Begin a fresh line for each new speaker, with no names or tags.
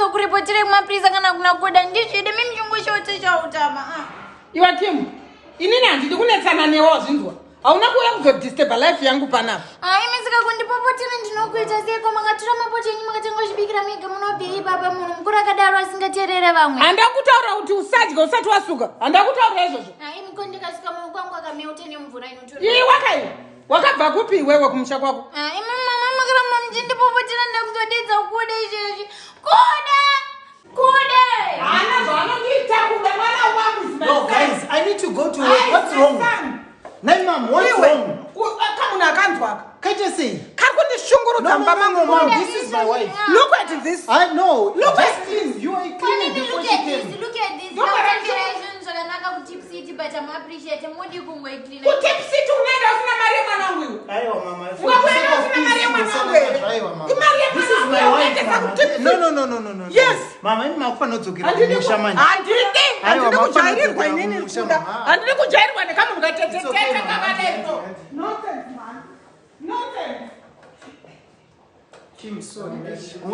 kuzokuripotirei kumapurisa kana kuna kuda ndizvide mimi chingoshauteshautama.
Iwe Kim, inini handidi kunetsana newe, wazvinzwa? Hauna kuuya kuzodisturba life yangu panapa.
Hai, misika kundipopotera ndinokuita seiko? Makatora mapoto enyu, makatenga uchibikira mega, munobvei baba? Munhu mukuru akadaro asingateerere vamwe.
Handakutaura kuti usadya usati wasuka, handakutaura izvozvo.
Hai, miko ndikasuka maoko angu akameuta nemvura inotora.
Iwe kai, wakabva kupi iwewe kumusha kwako?
Imi mama, makaramba muchindipopotera, ndakuzodedza kuda izvezvi. Kuda, kuda.
Hana zvaanondiita kuda mwana wangu.
No, guys, I need to go to work. What's wrong? Nai mom, what's wrong?
Kamunhu akanzwaka.
Kaita sei?
Kari kundishungurudza
No, no,
mumba
no, no,
mangu.
mom, this is my wife.
Look at this.
I know.
Look
Just
at
clean. You are cleaning
Look
before she
at this,
came.
look at this.
Look at
Ndakutambira zvinhu zvakanaka kuTip City, but amuappreciate, mudi kungoicleana.
KuTip City unoenda usina mari yemwana wangu iwe?
Aiwa mama.
Ungakuenda usina mari yemwana wangu here? Imari
This is my
yemwana wangu
wife,
unoendesa
mama.
kuTip
No, no, no, no, no, no.
Yes.
Mama, imi makufanira kudzokera
Handidi
kumusha manje.
Handidi.
Aiwa,
Handidi
makufanira
kujairirwa
kudzokera
inini
kumusha,
kuda.
mama.
Handidi kujairirwa nekamunhu
It's okay,
katetetete
mama.
kakadai. Nonsense, man, nonsense.
Kim, sorry.